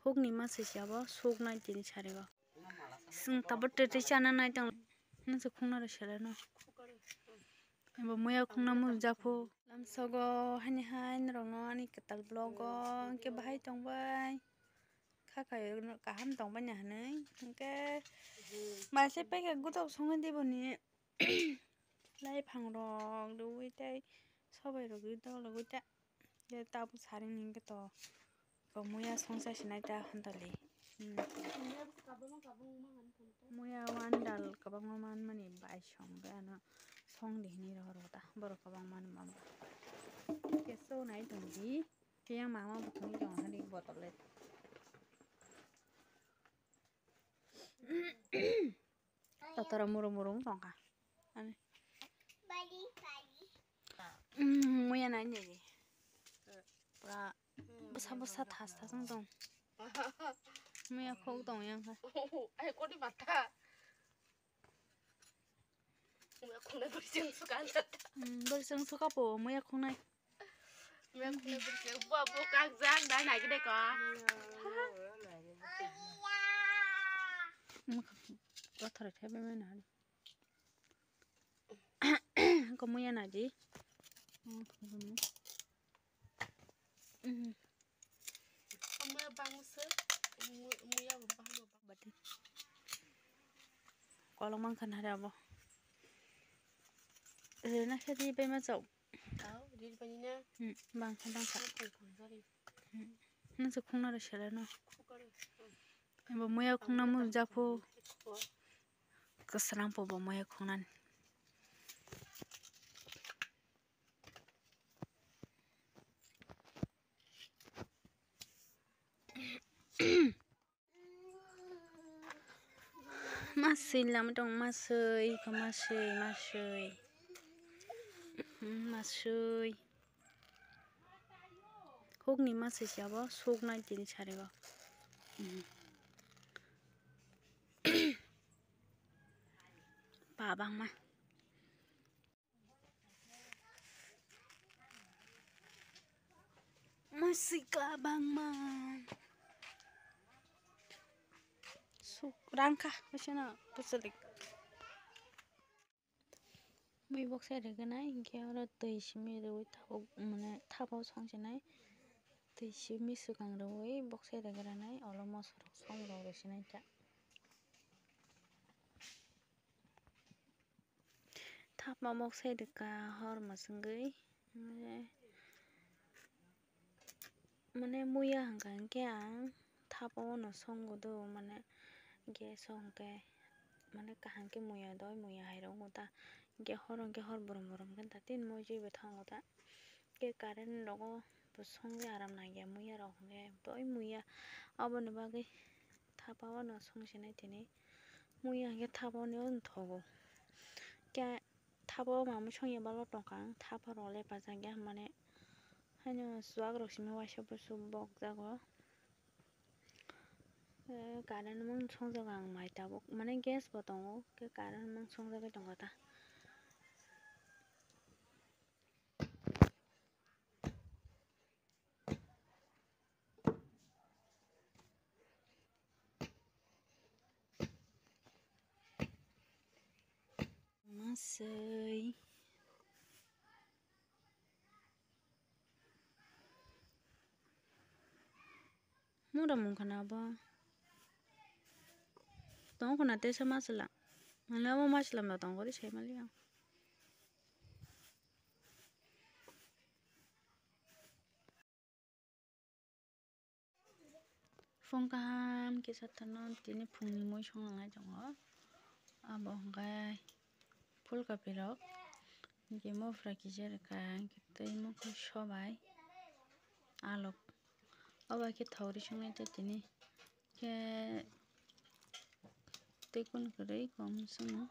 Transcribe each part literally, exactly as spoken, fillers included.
Hukni maswi se abo suknai tini sarigo. Chwng tabuk twi twi chana nai tong. Nang se khungna rw seleno. Abo muya khungna mujak phu. Lamsogo hani hai norokno ani kwtal vlog o hwnkhe bahai tongbai. Kha khaio kaham tongbai na hinwi hwnkhe maise paikha gutok songwi di boni. Lai phang rok rwui tei sobai rok rwui dol rwui ta. Khe tabuk saring ni hwnkhe to, to muya songsa sinai ta hantali. Hmm. Muya one dal kwbangma manmani bai song bai ano song di hinwi rohor ta borok kwbangma ni mama. Keso nai tong di, khe yang mama bo thangwi tong hani botol le. Totoro muru muru wng tongkha. Ani. Mm, muya nai nini. Pura bwsa bwsa thas thas wng tong. Muya khok tong yang kha. Ai, kodi mata. Muya khungnai bwswng suka ang tata. Mm, bwswng suka po, muya khungnai. Muya khungnai bwswng, bo, bo kakjak, dai nai gede ko. Muya khungnai. Bothor khe bai mano hari. Ko muya naidi. Muya bangsa, muya bo bahai bo bang. Bati. Kolok mang khan hari abo. Rena khe di bai ma chau. Tao, riri pani na. Hmm, bang khan bang khan. Nang se khungna rw seleno. Abo muya khungna mujak phu. Kwsrang po bo muya khungnani. Maswi lama tong, maswi, maswi, maswi. Maswi. Hukni maswi se abo suknai tini sarigo. Ba bangma. Maswi kwbangma. Suk rangkha, bwsano bwchwlwi. Mui boksa rwgwnai, hinkhe oro twi simi rwui tabuk, mane, thapao songchinai. Twi simi swkang rwui boksa rwgwranai, olo moso rok song rok rwsinai ta. Thapma mok sai rwkha hor mwswngwi, mane, mane muya hwnkha hinkhe ang thapao no songo do, mane gas o hwnkhe, mane kaham khe muya doi muya hai rok wngkha ta, hinkhe hor hwnkhe hor brum brum khe ta tini muijuibo thango ta, hinkhe current rogo bo songwi aram nangya muya rok hwnkhe doi muya, aboni bagwi thapao no songsinai tini. Muya hwnkhe thapao no thogo. Khe thapao mamwi songya balo tongkha ang, thapao rok lepajak ya, mane haino chuwak rok simi waisa busu bokjago. Eh, current mung songjago ang mai tabuk, mane gas bo tongo, khe current mung songjagwi tongkha ta. Maswi. Mura mung khana bo. Tong khana tesa masala. Mane abo masala ma tong kori sai mali ang. Phung kaham kisa thano tini phungni mui songlangnai tongo. Abo hwnkhe phulkapi rok, hinkhe mufra kisa rwkha, hinkhe tei mokol sobai, alok. Obo khe thok ri songnai tei tini khe tei kunu kwrwi kom swngo.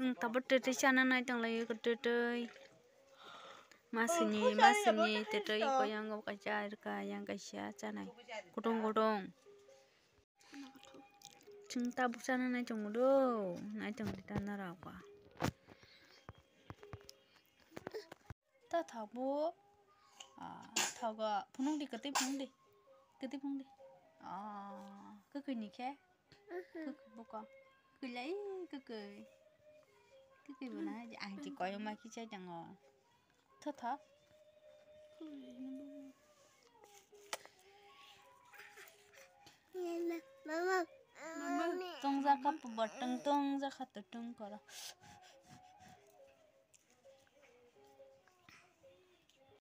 Chwng tabuk twtwi chana nai tonglaio, twtwi. Masini, masini, twtwi koyango kaisa, rwka yang kaisa chanai. Kutung kutung. Chwng tabuk chana nai tongo do, nai tongdi ta norok ba. Ta thabo. Ah, thogo. Phunuk di, kwtwi phunuk di. Kwtwi phunuk di. Ah, kwkwi ni khe? Kwkwi buko. Kwkwi lai, kwkwi. Kwkwi bo na, ang chi koyoma kichai tango. Tho, tho. Tongjakha bo tong, tongjakha to tong koro.